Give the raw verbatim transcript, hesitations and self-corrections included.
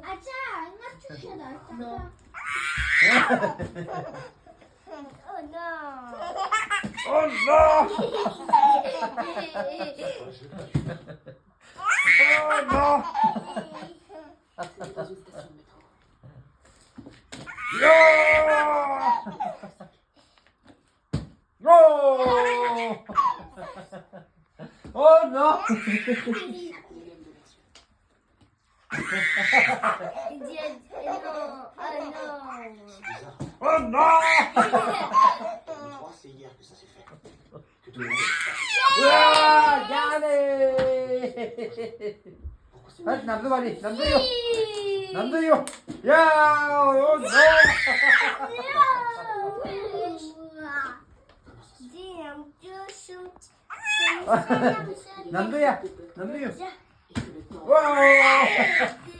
ཨ་ཅག་ལྔ་བཅུ་ཞིག་ལ་ལྟ། Oh no! Oh no! Yeah! No! Oh no! Oh no! ཡ་ནི། ཨ་ནམ་དུ་བ་ནི་ནམ་དུ་ཡོ། ནམ་དུ་ཡོ། ཡ། Oh no! ནམ་དུ་ཡ། ནམ་དུ་ཡོ། ཝའོ།